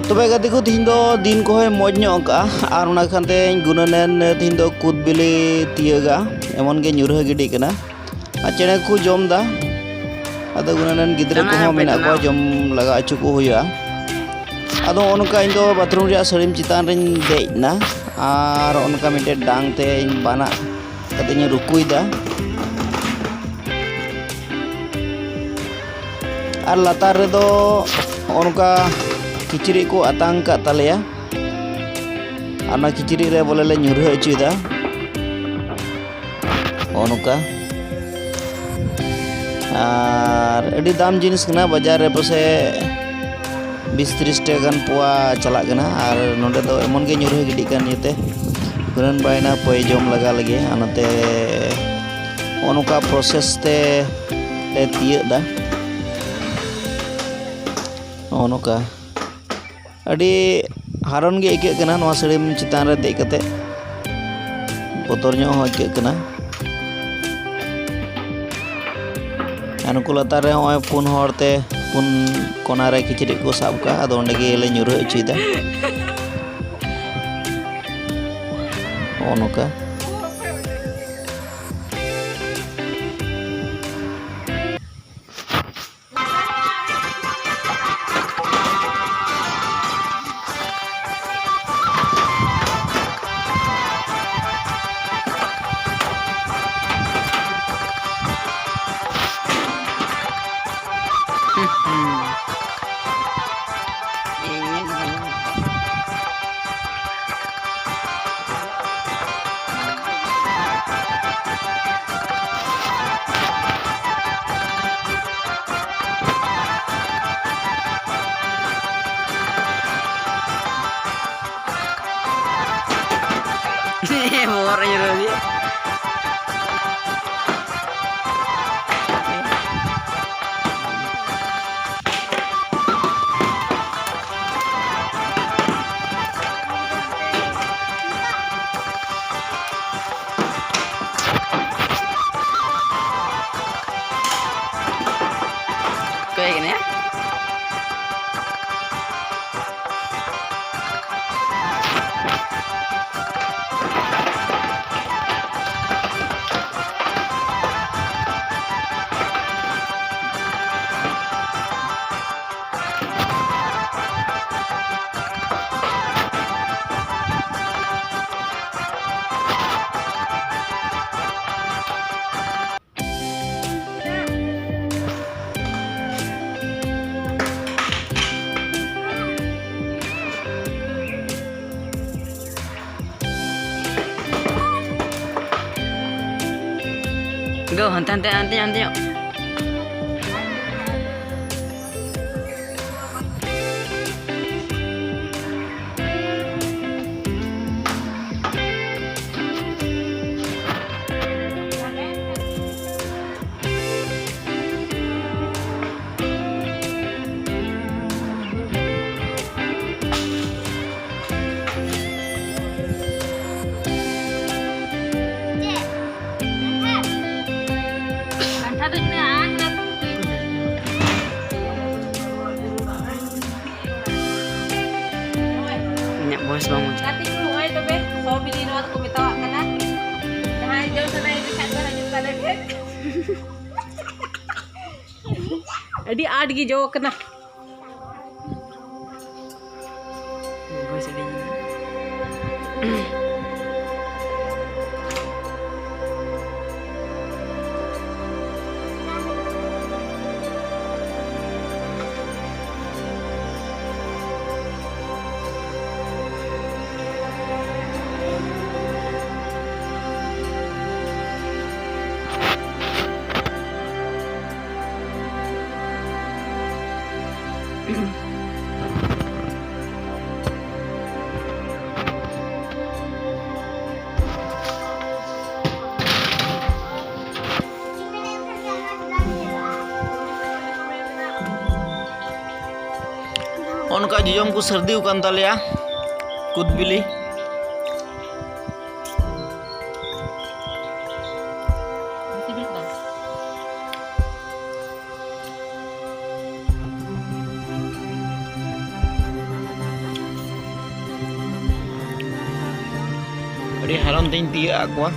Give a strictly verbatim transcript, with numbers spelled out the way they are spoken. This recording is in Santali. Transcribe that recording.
ᱛᱚᱵᱮ ᱜᱟᱛᱮ ᱠᱚ, ᱛᱤᱦᱤᱧ ᱫᱚ ᱫᱤᱱ ᱠᱚᱦᱚᱸᱭ ᱢᱚᱡᱽ ᱧᱚᱜ ᱟᱠᱟᱜᱼᱟ, ᱟᱨ ᱚᱱᱟ ᱠᱷᱟᱱ ᱛᱮᱧ ᱜᱩᱱᱟᱹᱱᱮᱱ ᱛᱤᱦᱤᱧ ᱫᱚ ᱠᱩᱫ ᱵᱤᱞᱤ ᱛᱤᱭᱟᱹᱜᱟ, ᱮᱢᱚᱱ ᱜᱮ ᱧᱩᱨᱦᱟᱹ ᱜᱤᱰᱤᱜ ᱠᱟᱱᱟ᱾ ᱟᱨ ᱪᱮᱬᱮ ᱠᱚ ᱡᱚᱢ ᱫᱟ, ᱟᱫᱚ ᱜᱩᱱᱟᱹᱱᱮᱱ ᱜᱤᱫᱽᱨᱟᱹ ᱠᱚᱦᱚᱸ ᱢᱮᱱᱟᱜ ᱠᱚᱣᱟ, ᱡᱚᱢ ᱞᱟᱜᱟ ᱦᱚᱪᱚ ᱠᱚ ᱦᱩᱭᱩᱜᱼᱟ᱾ ᱟᱫᱚ ᱱᱚᱜᱼᱚ ᱱᱚᱝᱠᱟ ᱤᱧ ᱫᱚ ᱵᱟᱛᱷᱨᱩᱢ ᱨᱮᱭᱟᱜ ᱥᱟᱹᱲᱤᱢ ᱪᱮᱛᱟᱱ ᱨᱤᱧ ᱫᱮᱡ ᱮᱱᱟ, ᱟᱨ ᱱᱚᱜᱼᱚ ᱱᱚᱝᱠᱟ ᱢᱤᱫᱴᱮᱡ ᱰᱟᱝ ᱛᱮ ᱤᱧ ᱵᱟᱱᱟᱜ ᱠᱟᱛᱮ ᱤᱧ ᱨᱩᱠᱩᱭᱮᱫᱟ᱾ ᱟᱨ ᱞᱟᱛᱟᱨ ᱨᱮᱫᱚ ᱱᱚᱜᱼᱚ ᱱᱚᱝᱠᱟ ᱠᱤᱪᱨᱤᱡ ᱠᱚ ᱟᱛᱟᱝ ᱠᱟᱜ ᱛᱟᱞᱮᱭᱟ᱾ ᱟᱨ ᱚᱱᱟ ᱠᱤᱪᱨᱤᱡ ᱨᱮ ᱵᱚᱞᱮ ᱞᱮ ᱧᱩᱨᱦᱟᱹ ᱦᱚᱪᱚᱭᱮᱫᱟ, ᱱᱚᱜᱼᱚ ᱱᱚᱝᱠᱟ᱾ ᱟᱨ ᱟᱹᱰᱤ ᱫᱟᱢ ᱡᱤᱱᱤᱥ ᱠᱟᱱᱟ, ᱵᱟᱡᱟᱨ ᱨᱮ ᱯᱟᱥᱮ ᱵᱤᱥ ᱛᱤᱨᱤᱥ ᱴᱟᱠᱟ ᱜᱟᱱ ᱯᱳᱣᱟ ᱪᱟᱞᱟᱜ ᱠᱟᱱᱟ᱾ ᱟᱨ ᱱᱚᱸᱰᱮ ᱫᱚ ᱮᱢᱚᱱ ᱜᱮ ᱧᱩᱨᱦᱟᱹ ᱜᱤᱰᱤᱜ ᱠᱟᱱ ᱤᱭᱟᱹᱛᱮ ᱜᱩᱱᱟᱹᱱ ᱵᱟᱲᱟᱭᱮᱱᱟ ᱯᱟᱹᱭ ᱡᱚᱢ ᱞᱟᱜᱟ ᱞᱟᱹᱜᱤᱫ᱾ ᱟᱨ ᱱᱚᱛᱮ ᱱᱚᱜᱼᱚ ᱱᱚᱝᱠᱟ ᱯᱨᱚᱥᱮᱥ ᱛᱮ ᱞᱮ ᱛᱤᱭᱟᱹᱜ ᱮᱫᱟ, ᱱᱚᱜᱼᱚ ᱱᱚᱝᱠᱟ᱾ ᱟᱹᱰᱤ ᱦᱟᱨᱚᱱ ᱜᱮ ᱟᱹᱭᱠᱟᱹᱜ ᱠᱟᱱᱟ ᱱᱚᱣᱟ ᱥᱟᱹᱲᱤᱢ ᱪᱮᱛᱟᱱ ᱨᱮ ᱫᱮᱡ ᱠᱟᱛᱮ, ᱵᱚᱛᱚᱨ ᱧᱚᱜ ᱦᱚᱸ ᱟᱹᱭᱠᱟᱹᱜ ᱠᱟᱱᱟ᱾ ᱟᱨ ᱱᱩᱠᱩ ᱞᱟᱛᱟᱨ ᱨᱮ ᱱᱚᱜᱼᱚᱭ ᱯᱩᱱ ᱦᱚᱲ ᱛᱮ ᱯᱩᱱ ᱠᱚᱱᱟ ᱨᱮ ᱠᱤᱪᱨᱤᱡ ᱠᱚ ᱥᱟᱵ ᱠᱟᱜᱼᱟ, ᱟᱫᱚ ᱚᱸᱰᱮ ᱜᱮᱞᱮ ᱧᱩᱨᱦᱟᱹ ᱦᱚᱪᱚᱭᱮᱫᱟ, ᱱᱚᱜᱼᱚ ᱱᱚᱝᱠᱟ᱾ ᱵᱚᱦᱚᱜ ᱨᱮ ᱧᱩᱨᱦᱟᱹ ᱫᱤᱭᱟ᱾ ᱚᱠᱚᱭ ᱠᱟᱱᱟᱭᱟ? ᱜᱳ, ᱦᱟᱱᱛᱮ, ᱦᱟᱱᱛᱮ, ᱦᱟᱱᱛᱮ, ᱦᱟᱱᱛᱮ ᱧᱚᱜ᱾ ᱤᱧᱟᱹᱜ voice ᱵᱟᱝ ᱵᱩᱡᱷᱟᱹᱜ᱾ ᱜᱟᱛᱮ ᱠᱚ, ᱱᱚᱜᱼᱚᱭ ᱛᱚᱵᱮ ᱥᱚ ᱵᱤᱞᱤ ᱱᱚᱣᱟ ᱫᱚᱠᱚ ᱢᱮᱛᱟᱣᱟᱜ ᱠᱟᱱᱟ᱾ ᱡᱟᱦᱟᱸᱭ ᱡᱚᱢ ᱥᱟᱱᱟᱭᱮᱫ ᱠᱷᱟᱡ ᱫᱚ ᱦᱤᱡᱩᱜ ᱛᱟᱞᱮ ᱯᱮ᱾ ᱟᱹᱰᱤ ᱟᱸᱴ ᱜᱮ ᱡᱚ ᱠᱟᱱᱟ᱾ ᱚᱱᱠᱟ ᱡᱚᱡᱚᱢ ᱠᱚ ᱥᱟᱹᱨᱫᱤ ᱟᱠᱟᱱ ᱛᱟᱞᱮᱭᱟ, ᱠᱩᱫ ᱵᱤᱞᱤ᱾ ᱟᱹᱰᱤ ᱦᱟᱨᱚᱱ ᱛᱤᱧ ᱛᱤᱭᱟᱹᱜ ᱟᱫ ᱠᱚᱣᱟ᱾